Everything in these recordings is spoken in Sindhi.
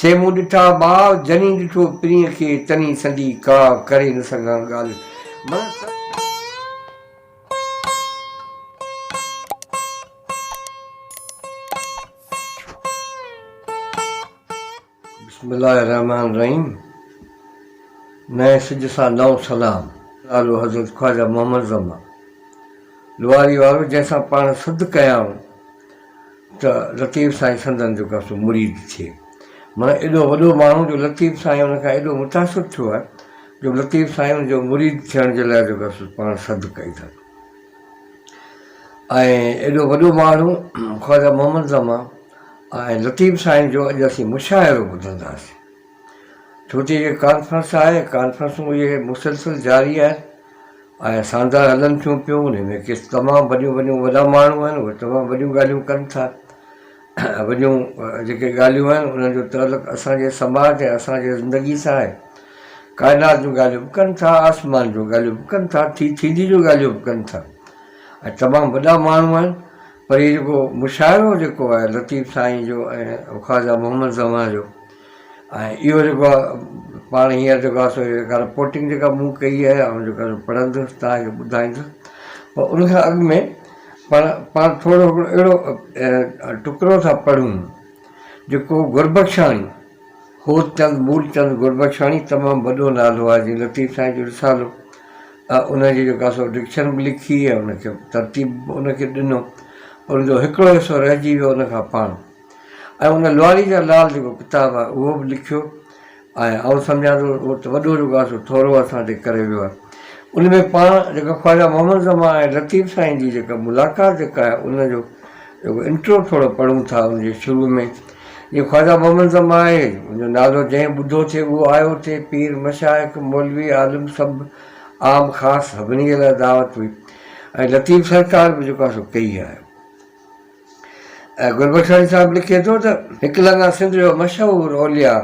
سي مون ڏٺا ٻاء، جني ڏٺو پرينء کي، تني سندي ڪاء، ڪري نه سگهان ڳالهه. من سڀ. بسم الله الرحمٰن الرحيم نئين سج سان نئون سلام. نالو حضرت خواجه محمد زمان لواري وارو جنهن سان پاڻ سڌ ڪيائون ته لطيف سائين سندن جو ڪاسو مريد ٿئي. معنيٰ ايڏو وڏو ماڻهو جو لطيف سائين ان کان ايڏو متاثر ٿيو آهي جو لطيف سائين ان جو مريد ٿيڻ جي لاء جو ڪاسو پاڻ سڌ ڪئي اٿن. ۽ ايڏو وڏو ماڻهو خواجه محمد زمان ۽ لطيف سائين جو اڄ اسين مشاعرو ٻڌنداسين. ڇو ته هيء ڪانفرنس آهي، ڪانفرنسون اهي مسلسل جاري آهن ۽ سانده هلن ٿيون پيون، انهي ۾ ڪي تمام وڏيون وڏيون وڏا ماڻهو آهن، اهي تمام وڏيون ڳالهيون ڪن ٿا، وڏيون جيڪي ڳالهيون آهن انهن جو تعلق اسان جي سماج ۽ اسان جي زندگي سان آهي. ڪائنات جون ڳالهيون به ڪن ٿا، آسمان جون ڳالهيون به ڪن ٿا، ٿي ٿيندي جون ڳالهيون به ڪن ٿا ۽ تمام وڏا ماڻهو آهن. پر هي جيڪو مشاعرو جيڪو آهي لطيف سائين جو ۽ خواجه محمد زمان جو ۽ اهو جيڪو آهي پاڻ هينئر جيڪو آهي سو جيڪا رپورٽنگ جيڪا مون ڪئي آهي آئون جيڪو آهي سو پڙهندس توهان کي ٻڌائيندس پر ان کان اڳ ۾ پاڻ پاڻ ٿورو هڪڙو اهڙو ٽڪرو ٿا پڙهون جيڪو گربخشاڻي هوتچند مولچند گربخشاڻي تمام وڏو نالو آهي جنهن لطيف سائين جو رسالو ان جي جيڪا سو ڊڪشن به لکي ۽ ان کي ترتيب به ان کي ڏنو پر ان جو هڪڙو حصو رهجي ويو ان کان پاڻ ۽ ان لواري جا لال جيڪو ڪتاب آهي اهو به لکيو ۽ آئون سمجهان ٿو اهو ته وڏو جيڪو آهي سو ٿورو اسان تي ڪري ويو آهي ان ۾ پاڻ جيڪا خواجه محمد زمان ۽ لطيف سائين جي جيڪا ملاقات جيڪا آهي ان جو جيڪو انٽرو ٿورو پڙهون ٿا ان جي شروع ۾ جيئن خواجه محمد زمان آهي ان جو نالو جنهن ٻڌو ٿئي اهو آيو ٿئي پير مشائخ مولوي عالم سڀ عام خاص سڀني جي لاء دعوت هئي ۽ لطيف سرڪار به جيڪو آهي سو ڪئي آهي ۽ گربخشاڻي صاحب لکي ٿو ته. هڪ لڱا سنڌ جو مشهور اولياء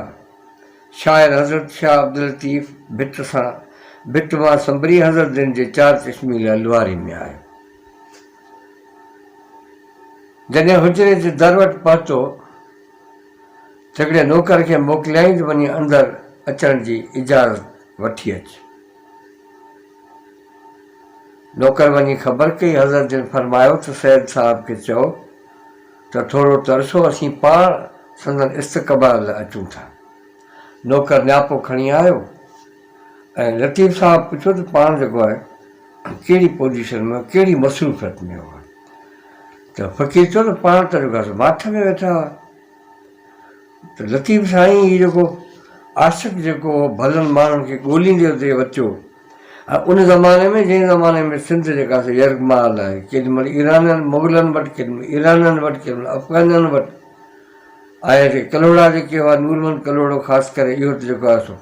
شاعر حضرت شاهه عبداللطيف ڀٽ سان ڀٽ مان سنبري حضرت جن جي چار چشمي لاء لواري ۾ آيو. جڏهن حجري جي در وٽ پهتو ته هڪڙي نوڪر کي موڪليائين ته وڃي اندر اچڻ جي اجازت وٺي اچ. نوڪر وڃي خبر ڪئي، حضرت جن فرمايو ته سيد صاحب کي چئو ته ٿورو ترسو اسين پاڻ سندن استقبال لاء اچون ٿا. نوڪر نياپو کڻي آيو ۽ لطيف صاحب پڇيو ته پاڻ جيڪو آهي ڪهڙي پوزيشن ۾ ڪهڙي مصروفيت ۾ هئا ته فقير چيو ته پاڻ ته جيڪو آهي ماٺ ۾ ويٺا هئا ته لطيف سائين هي جيڪو عاشق جيڪو هو ڀلن ماڻهن کي ڳوليندي اتي وتيو ۽ ان زماني ۾ جنهن زماني ۾ سنڌ جيڪا سو يرغمال آهي ڪيڏي مهل ايرانين مغلن وٽ ڪيڏي مهل ايرانين وٽ ڪيڏي مهل افغانين وٽ آيا جي ڪلهوڙا جيڪي هئا نورمحمد ڪلهوڙو خاص ڪري اهو ته جيڪو آهي سو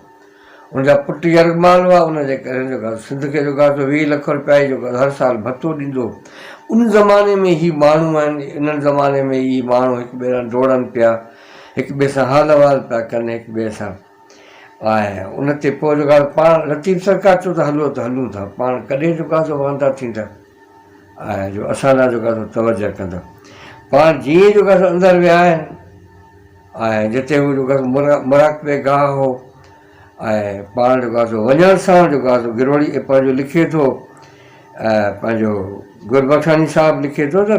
ان جا پٽ يرغمال هئا ان جي ڪري جيڪو آهي سنڌ کي جيڪو آهي سو 20 لک روپيا ئي جيڪو هر سال ڀتو ڏيندو هو ان زماني ۾ هي ماڻهو آهن انهن زماني ۾ هي ماڻهو هڪ ٻئي سان ڊوڙن پيا هڪ ٻئي سان حال احوال پيا ڪن هڪ ٻئي سان ۽ ان تي پوء جيڪو آهي پاڻ لطيف سرڪار چيو ته هلو ته هلون ٿا پاڻ ڪڏهن جيڪو آهي سو واندا ٿيندا ۽ جو اسان ڏانهن جيڪو آهي سو توجه ڪندا. پاڻ جيئن ئي جيڪو آهي سو اندر ويا آهن ۽ جتي هو جيڪو آهي سو مراقبي گاهه هو ۽ پاڻ جيڪو آهي سو وڃڻ سان جيڪو آهي سو گروڙي پنهنجو لکي ٿو پنهنجو گربخشاڻي صاحب لکي ٿو ته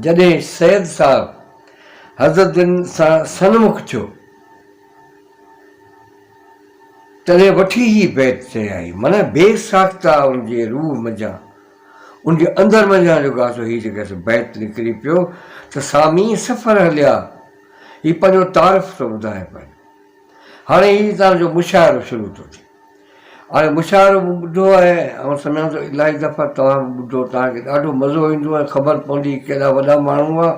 جڏهن سيد صاحب حضرت جن سان سنمک ٿيو تڏهن وٺي هي بيت چيائين، معنيٰ بي ساخته ان جي روح منجهان، ان جي اندر منجهان جيڪو آهي سو هي جيڪو آهي سو بيت نڪري پيو ته سامي سفر هليا، هي پنهنجو تعارف ٿو ٻڌائي پنهنجو. هاڻي هي تان جو مشاعرو شروع ٿو ٿئي. هاڻي مشاعرو مون ٻڌو آهي ۽ آئون سمجهان ٿو الاهي دفعا توهان به ٻڌو، توهان کي ڏاڍو مزو ايندو ۽ خبر پوندي ڪيڏا وڏا ماڻهو هئا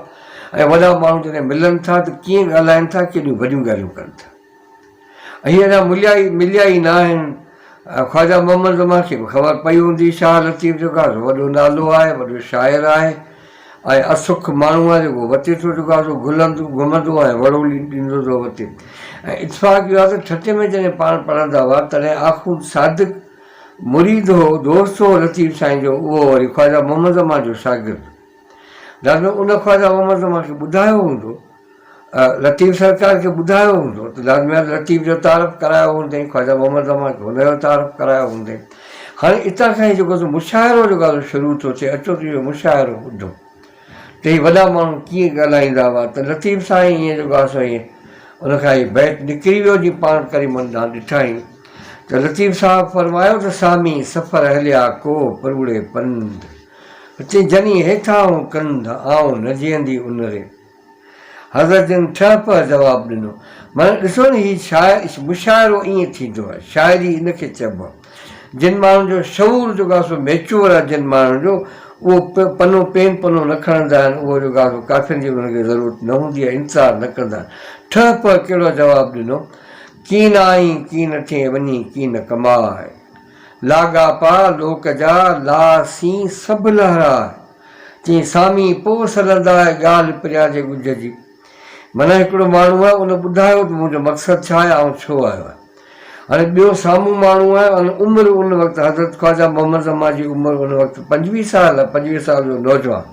۽ وڏا ماڻهو جڏهن ملن ٿا ته ڪيئن ڳالهائن ٿا، ڪيڏيون وڏيون ڳالهيون ڪن ٿا. ۽ هي اڃا مليا ئي مليا ئي نه آهن. خواجه محمد زمان کي به خبر پئي هوندي شاهه لطيف جيڪو آهي سو وڏو نالو آهي، وڏو شاعر آهي ۽ اسک ماڻهو آهي جيڪو وتي ٿو جيڪو آهي سو گهلندو گهمندو ۽ وڙولي ڏيندو ٿو وتي ۽ اتفاق اهو آهي ته ٺٽي ۾ جڏهن پاڻ پڙهندا هئا تڏهن آخوند صادق مريد هو دوست هو لطيف سائين جو اهو وري خواجه محمد زمان جو شاگرد لازمي ان خواجه محمد زمان کي ٻڌايو هوندو. لطيف سرڪار کي ٻڌايو هوندو ته لازمي لطيف جو تعارف ڪرايو هوندائين، خواجه محمد زمان کي هن جو تعارف ڪرايو هوندائين. هاڻي اتان کان هي جيڪو سو مشاعرو جيڪو آهي سو شروع ٿو ٿئي، اچو ته اهو مشاعرو ٻڌو ته هي وڏا ماڻهو ڪيئن ڳالهائيندا هئا ته لطيف سائين ائين جيڪو آهي سو ائين ان کان هي بيت نڪري ويو جي پاڻ ڪريمن ڏانهن ڏٺائين ته لطيف صاحب فرمايو ته سامي سفر هليا ڪو پروڙي پنڌ، چي جني هيٺاهون ڪنڌ آئون نه جيئندي ان ري. حضرت جن ٺهه پهه جواب ڏنو. معنيٰ ڏسو نه هي شاعر مشاعرو ائين ٿيندو آهي، شاعري ان کي چئبو آهي. جن ماڻهن جو شعور جيڪو آهي سو ميچوئر آهي جن ماڻهن جو اهو پنو پين پنو نه کڻندا آهن اهو جيڪو آهي سو ڪافين جي انهن کي ضرورت نه هوندي آهي انتظار نه ڪندا آهن. ٺهه پهه ڪهڙو جواب ڏنو، ڪين آئين ڪين ٿئين وڃي ڪين ڪماء. لاڳاپا لوڪ جا لا سين سڀ لهراء. چيائين، سامي، پوء سلندا آهي ڳالهه پريان جي ڳجهه جي. معنيٰ هڪڙو ماڻهو آهي، ان ٻڌايو ته منهنجو مقصد ڇا آهي، آئون ڇو آيو آهيان. هاڻي ٻيو سامهون ماڻهو آهي، ان عمر ان وقت حضرت خواجه محمد زمان جي عمر ان وقت 25 سال آهي، 25 سال جو نوجوان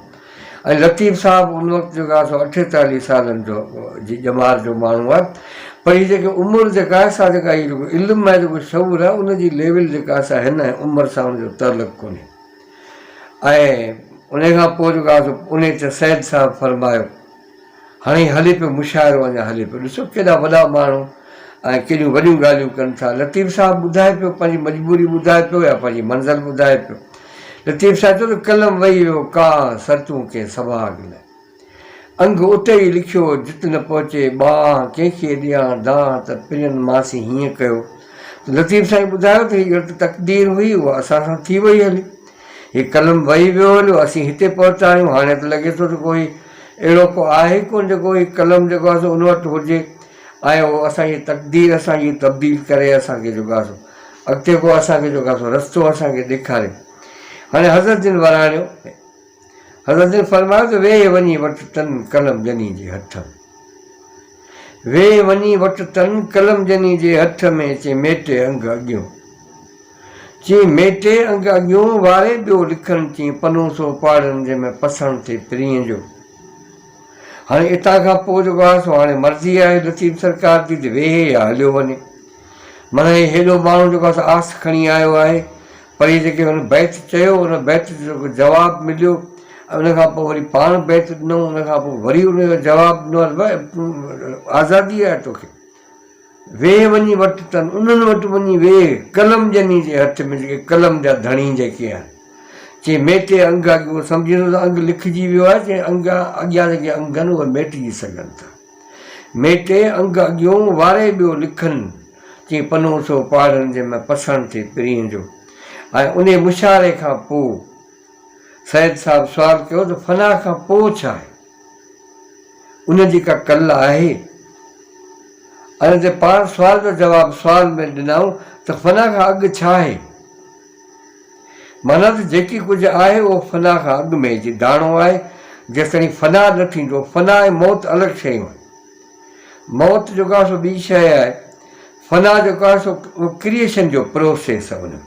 ۽ لطيف صاحب ان وقت جيڪو آهي سو 48 سالن جو جي ڄمار جو ماڻهو آهي. پر هي جيڪي عمر جيڪا آهي سا جيڪا هي جيڪو علم آهي جيڪو شعور آهي ان جي ليول جيڪا آهي سا هن عمر سان ان جو تعلق ڪونهي. ۽ انهيء کان پوء جيڪو آهي سو انهيء تي سيد صاحب فرمايو، هاڻي هلي پيو مشاعرو اڃا هلي پيو، ڏسو ڪيڏا وڏا ماڻهو ۽ ڪيڏيون وڏيون ڳالهيون ڪن ٿا. لطيف صاحب ٻڌائي پيو، پنهنجي مجبوري ٻڌائي پيو يا پنهنجي منزل ٻڌائي پيو. لطيف صاحب چيو ته قلم وهي ويو ڪانء سرتون ڪنهن سڀاڳ نه. انگ اتي ئي لکيو، جت نه پهچي ٻانهن، ڪنهن کي ڏيان دانهن ته پرين ماسي هيئن ڪيو. ته لطيف سائين ٻڌايو ته هي ڄڻ ته تقدير هئي، اها اسان سان ٿي وئي هلي. هي قلم وهي ويو هليو، اسين هتي پهتا آهيون، هاڻي ته لڳي ٿو ته ڪوئي اهڙو ڪو آهي ئي ڪونه جيڪو هي قلم جيڪو آهي سو ان وٽ هجي ۽ اهو اسان جي تقدير اسان جي تبديل ڪري اسان کي جيڪو آهي سو اڳتي ڪو اسان کي جيڪو آهي سو رستو اسان کي ڏيکاري. هاڻي حضرت جن وراڻيو. حضرت جن فرمايو ته ويهه وڃي وٽ تن قلم ڄني جي هٿ ۾. ويهه وڃي وٽ تن قلم ڄني جي هٿ ۾ چي ميٽي انگ اڳيون. چي ميٽي انگ اڳيون واري ٻيو لکن چي پنو سو پاڙن جنهن ۾ پسڻ ٿئي پرينء جو. هاڻي اتان کان پوء جيڪو آهي سو هاڻي مرضي آهي لطيف سرڪار جي ته ويهي يا هليو وڃي. معنيٰ هي هيڏو ماڻهو جيڪو آهي سو آس کڻي آيو آهي پر هي جيڪي هن بيت چيو ان بيت جو جيڪو جواب مليو ۽ ان کان پوء وري پاڻ بيت ڏنائون ان کان پوء وري ان جو جواب ڏنو آزادي آهي توکي ويهه وڃي وٽ تن انهن وٽ وڃي ويهه قلم ڄني جي هٿ ۾ جيڪي قلم جا ڌڻي جيڪي آهن چي ميٽي انگ اڳيون سمجهي ٿو ته انگ لکجي ويو آهي چي انگ اڳيان جيڪي انگ آهن اهي ميٽجي سگهن ٿا ميٽي انگ اڳيون واري ٻيو لکن چي پنو سو پاڙن جنهن ۾ پسڻ ٿئي پرينء جو ۽ انهي مشاعري کان پوء سيد صاحب سوال ڪيو ته فنا کان پوء ڇا آهي؟ ان جي ڪا ڪل آهي؟ ان تي پاڻ سوال جو جواب سوال ۾ ڏنائون ته فنا کان اڳ ڇا آهي؟ معنيٰ ته جيڪي ڪجهه آهي اهو فنا کان اڳ ۾ جي داڻو آهي، جيستائين فنا نه ٿيندو، فنا ۽ موت الڳ شيون آهن. موت جيڪو آهي سو ٻي شيء آهي، فنا جيڪو آهي سو اهو ڪريئيشن جو پروسيس آهي ان ۾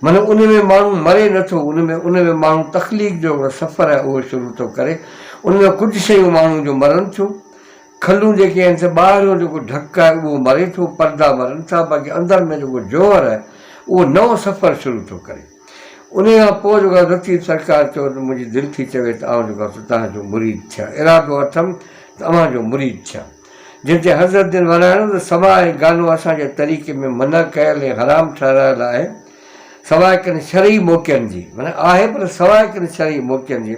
معنيٰ ان ۾ ماڻهو مري نه ٿو ان ۾ ان ۾ ماڻهو تخليق جو هڪڙو سفر آهي اهو شروع ٿو ڪري ان ۾ ڪجهه شيون ماڻهو جو مرن ٿيون کلون جيڪي آهن سي ٻاهريون جيڪو ڍڪ آهي اهو مري ٿو پردا مرن ٿا باقي اندر ۾ جيڪو جوهر آهي اهو نئون سفر شروع ٿو ڪري. انهيء کان پوء جيڪو آهي لطيف سرڪار چيو ته منهنجي دل ٿي چوي ته آئون جيڪو آهي سو توهان جو مريد ٿيان، ارادو اٿم ته اوهان جو مريد ٿيان. جنهن تي حضرت جن وراڻيو ته سماع ۽ گانو اسان جي طريقي ۾ منع ڪيل ۽ حرام ٺهرايل آهي، سواء ڪن شرعي موقعن جي، معنيٰ آهي پر سواء ڪن شرعي موقعن جي.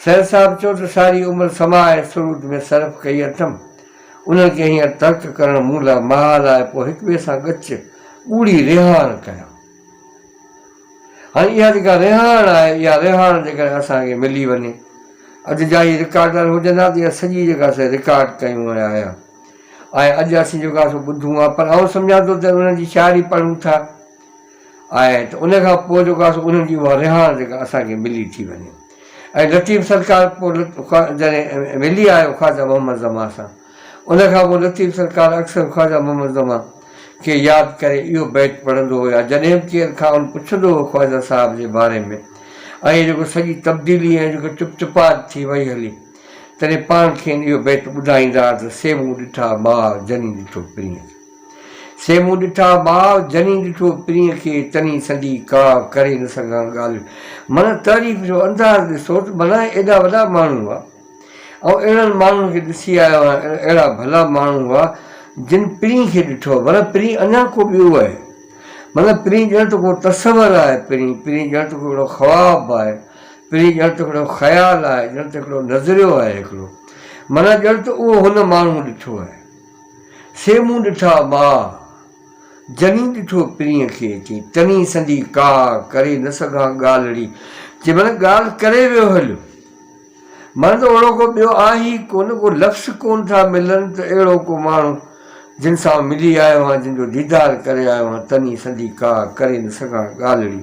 سيد صاحب چيو ته ساري عمر سماع ۽ سرود ۾ صرف ڪئي اٿم، انهن کي هينئر ترڪ ڪرڻ مون لاء محال آهي، پوء هڪٻئي سان ڳچ ڳوڙهي رهاڻ ڪيان. هاڻي اها جيڪا رهاڻ آهي، اها رهاڻ جيڪڏهن اسان کي ملي وڃي، اڄ جا هي رڪارڊر هجن ها ته اها سڄي جيڪا سي رڪارڊ ڪيون ويا هيا ۽ اڄ اسين جيڪو آهي سو ٻڌون ها پر آئون سمجهان ٿو ته انهن جي شاعري پڙهون ٿا ۽ ته ان کان پوء جيڪو آهي سو انهن جي اها رهاڻ جيڪا اسان کي ملي ٿي وڃي ۽ لطيف سرڪار پوء جڏهن ملي آيو خواجه محمد زمان سان ان کان پوء لطيف سرڪار اڪثر خواجه محمد زمان کي ياد ڪري اهو بيت پڙهندو هو يا جڏهن به ڪير کانئن پڇندو هو خواجه صاحب جي باري ۾ ۽ جيڪو سڄي تبديلي ۽ جيڪو چپ چپات ٿي وئي هلي. تڏهن پاڻ کين اهو بيت ٻڌائيندا ته سي مون ڏٺا ماء، جني ڏٺو پرينء کي. سي مون ڏٺا ماء، جني ڏٺو پرينء کي، تني سندي ڪا، ڪري نه سگهان ڳالهه. معنيٰ تعريف جو انداز ڏسو ته معنيٰ ايڏا وڏا ماڻهو هئا. آئون اهڙن ماڻهن کي ڏسي آيو آهيان، اهڙا ڀلا ماڻهو هئا، جن پرينء کي ڏٺو. معنيٰ پرين اڃا ڪو ٻيو آهي. معنيٰ پرين ڄڻ ته ڪو تصور آهي، پرين، پرين ڄڻ ته ڪو هڪڙو خواب آهي، پرين ڄڻ ته هڪڙو خيال آهي، ڄڻ ته هڪڙو نظريو آهي هڪڙو. معنيٰ ڄڻ ته اهو هن ماڻهو ڏٺو آهي. سي مون ڏٺا ماء، جني ڏٺو پرينء کي، چي تني سندي ڪا، ڪري نه سگهان ڳالهڙي. چي معنيٰ ڳالهه ڪري ويو هليو. معنيٰ ته اهڙو ڪو ٻيو آهي ئي ڪونه، ڪو لفظ ڪونه ٿا ملن ته اهڙو ڪو ماڻهو جن سان آئون ملي آيو آهيان، جن جو ديدار ڪري آيو آهيان، تني سندي ڪا، ڪري نه سگهان ڳالهڙي.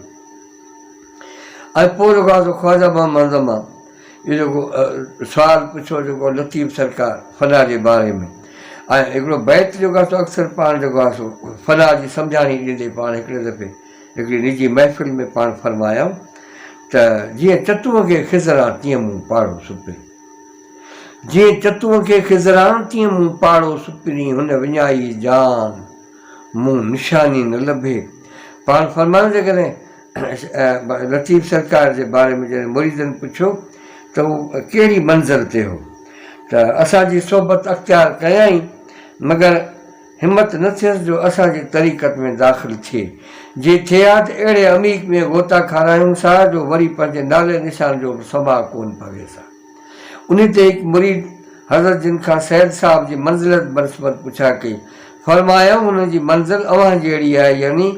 ۽ پوء جيڪو آهي سو خواجه محمد زمان اهو جيڪو سوال پڇيو جيڪو لطيف سرڪار فنا جي باري ۾ ۽ هڪڙو بيت جيڪو آهي سو اڪثر پاڻ جيڪو آهي سو فنا جي سمجهاڻي ڏيندي پاڻ هڪڙي دفعي هڪڙي نجي محفل ۾ پاڻ فرمايائون ته جيئن چتونء کي خضران تيئن مون پاڙو سپرين. جيئن چتونء کي خضران تيئن مون پاڙو سپرين هن وڃائي جان مون نشاني نه لڀي. پاڻ فرمايائون جيڪڏهن لطيف سرڪار جي باري ۾ جڏهن مريدن پڇيو ته هو ڪهڙي منزل تي هو ته اسان جي صحبت اختيار ڪيائين مگر همت نه ٿيس جو اسان جي طريقت ۾ داخل ٿئي. جي ٿئي ها ته اهڙي عميق ۾ غوطا کارايونس ها جو وري پنهنجي نالي نشان جو به سماء ڪونه پويس ها. انهي تي هڪ مريد حضرت جن کان سيد صاحب جي منزلت بنسبت پڇا ڪئي. فرمايائون هن جي منزل اوهان جهڙي آهي يعني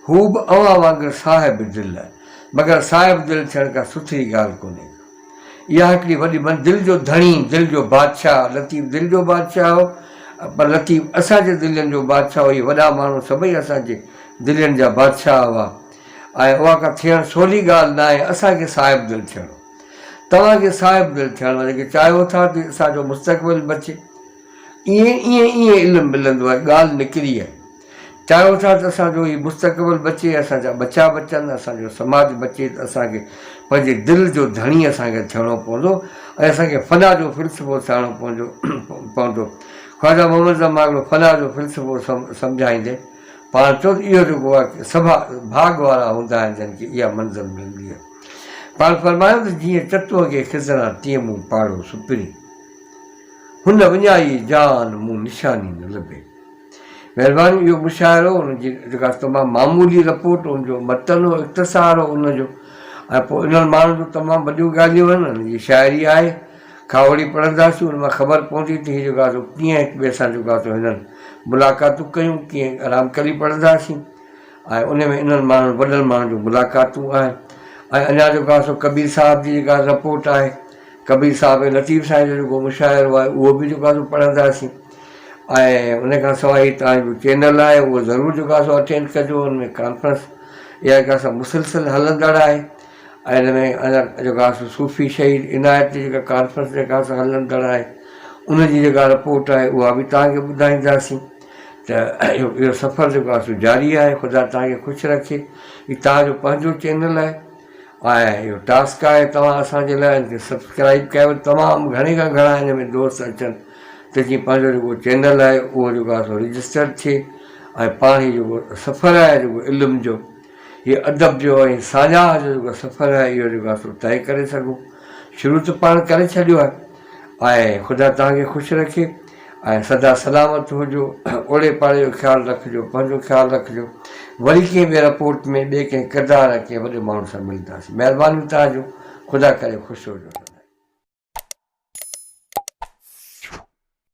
هو به اوهان وانگر صاحب دل آهي. مگر صاحب دل ٿيڻ ڪا سٿري ڳالهه ڪونهي ڪا. اها هڪڙي وڏي من دل جو ڌڻي، دل جو بادشاهه، لطيف دل جو بادشاهه هو، پر لطيف اسان جي دلين جو بادشاهه هو، اهي وڏا ماڻهو سڀئي اسان جي دلين جا بادشاهه هئا ۽ اها ڪا ٿيڻ سولي ڳالهه ناهي، اسان کي صاحب دل ٿيڻو، توهان کي صاحب دل ٿيڻو آهي، جيڪي چاهيو ٿا ته اسان جو مستقبل بچي، ائين ائين ائين علم ملندو آهي، ڳالهه نڪري آهي. چاهيو ٿا ته اسان جو هي مستقبل بچي، اسان جا ٻچا بچن، اسان جو سماج بچي ته اسان کي پنهنجي دل جو ڌڻي اسان کي ٿيڻو پوندو ۽ اسان کي فنا جو فلسفو سهڻو پوندو. خواجه محمد زمان هڪڙو فنا جو فلسفو سمجهائيندي پاڻ چيو ته اهو جيڪو آهي سڀ ڀاڳ وارا هوندا آهن جن کي اها منزل ملندي آهي. پاڻ فرمايو ته جيئن چتونء کي خضران تيئن مون پاڙو سپرين. هن وڃائي جان مون نشاني نه لڀي. مهرباني اهو مشاعرو ان جي جيڪا تمام معمولي رپورٽ ان جو متن هو اختصار هو ان جو ۽ پوء انهن ماڻهن جون تمام وڏيون ڳالهيون آهن ان جي شاعري آهي کاهوڙي پڙهنداسين ان مان خبر پوندي ته هي جيڪو آهي سو ڪيئن هڪ ٻئي سان جيڪو آهي سو هنن ملاقاتون ڪيون ڪيئن رامڪلي پڙهنداسين ۽ ان ۾ انهن ماڻهن وڏن ماڻهن جون ملاقاتون آهن ۽ اڃا جيڪو آهي سو ڪبير صاحب جي جيڪا رپورٽ آهي ڪبير صاحب ۽ لطيف سائين جو جيڪو مشاعرو آهي اهو به جيڪو آهي سو پڙهنداسين ۽ ان کان سواء هي توهان جو چينل آهي اهو ضرور جيڪو آهي سو اٽينڊ ڪجو ان ۾ ڪانفرنس اها جيڪا سا مسلسل هلندڙ آهي ۽ ان ۾ اڃا جيڪو آهي سو صوفي شهيد عنايت جي جيڪا ڪانفرنس جيڪا سا هلندڙ آهي ان جي جيڪا رپورٽ آهي اها به توهان کي ٻڌائينداسين ته اهو سفر جيڪو آهي سو جاري آهي خدا توهان کي خوش رکي هي توهان جو پنهنجو چينل آهي ۽ اهو ٽاسڪ آهي توهان اسان جي لاء ان کي سبسڪرائب ڪيو تمام گهڻي کان گهڻا ان ۾ دوست اچن ته جيئن پنهنجو جيڪو چينل آهي اهو جيڪو آهي سو رجسٽر ٿئي ۽ پاڻ هي جيڪو سفر آهي جيڪو علم جو هي ادب جو ۽ ساڃاهه جو جيڪو سفر آهي اهو جيڪو آهي سو طئي ڪري سگهون شروع ته پاڻ ڪري ڇڏيو آهي ۽ خدا توهان کي خوش رکي ۽ سدا سلامت هجو اوڙي پاڙي جو خيال رکجو پنهنجو خيال رکجو وري ڪنهن ٻي رپورٽ ۾ ٻئي ڪنهن ڪردار ۽ ڪنهن وڏي ماڻهو سان ملنداسين مهربانيون توهان جون خدا ڪري خوش هجو.